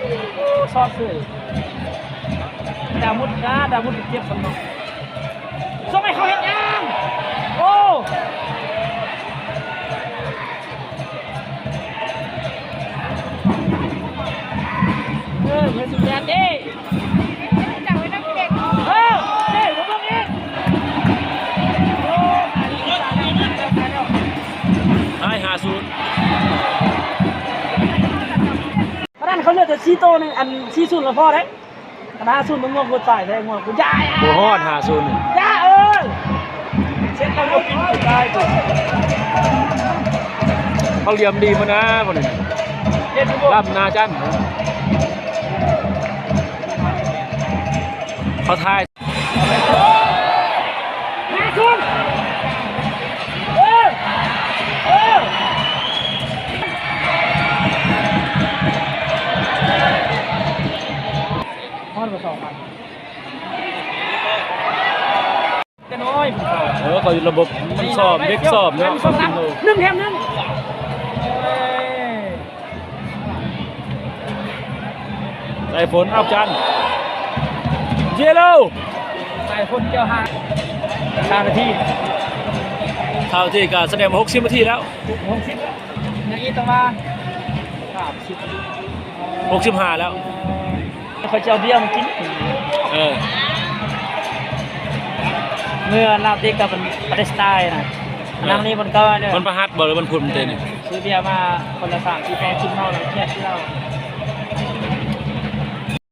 ໂອ້ ຊອດເສີຍ ດາວມຸດ ດາວມຸດເຈັບສຳເນາະ ສົ່ງໃຫ້ເຂົາເຮັດຫຍັງ? ໂອ້ ເອີ ເພິ່ນສຸດຍອດເດ້. ໄດ້ຫ້າສູນ ຕອນນັ້ນເຂົາເຫຼືອແຕ່ສີ່ໂຕໜຶ່ງ ອັນສີ່ສູນລະພໍເດ້. ຄັນຫ້າສູນມັນງົວກວ່າຕາຍແທ້ ງົວກວ່າ ຢ່າ ບໍ່ຮອດຫ້າສູນ ຢ່າ ເອີ ເຊັດແລ້ວບໍ່ກິນ ຕາຍ ເຂົາຫຼຽມດີມານະ ບໍ່ນີ້ ເຮັດຢູ່ບໍ່ ລ້ຳໜ້າຈັນ ເຂົາຖ່າຍ ຮອດບໍ່ສອງພັນ ແຕ່ນ້ອຍ ເອີ ເຂົາຢູ່ລະບົບມັນຊ້ອມ ເດັກຊ້ອມເນາະ ໜຶ່ງແຖມໜຶ່ງ ສາຍຝົນ ເອົາ ຈັນ ເຢໂລ ສາຍຝົນ ເຈົ້າຫາ ຊາວນາທີ ຊາວນາທີກໍສະແດງວ່າຫົກສິບນາທີແລ້ວ ຫົກສິບ ຍັງອີກປະມານສາມສິບ ຫົກສິບຫ້າແລ້ວ ຂ້ອຍຈະເອົາເບຍມາກິນ ເອີ ເມື່ອລາວຕິດກັບປາເລສໄຕນະ ເອີ ນັ່ງນີ້ມັນກໍ ມັນປະຫັດບໍ່ ຫຼືມັນພຸ້ນເຕນີ້ ຊື້ເບຍມາຄົນລະສາມສີ່ແພັກ ກິນເມົາແລ້ວຄຽດຄືເຮົາ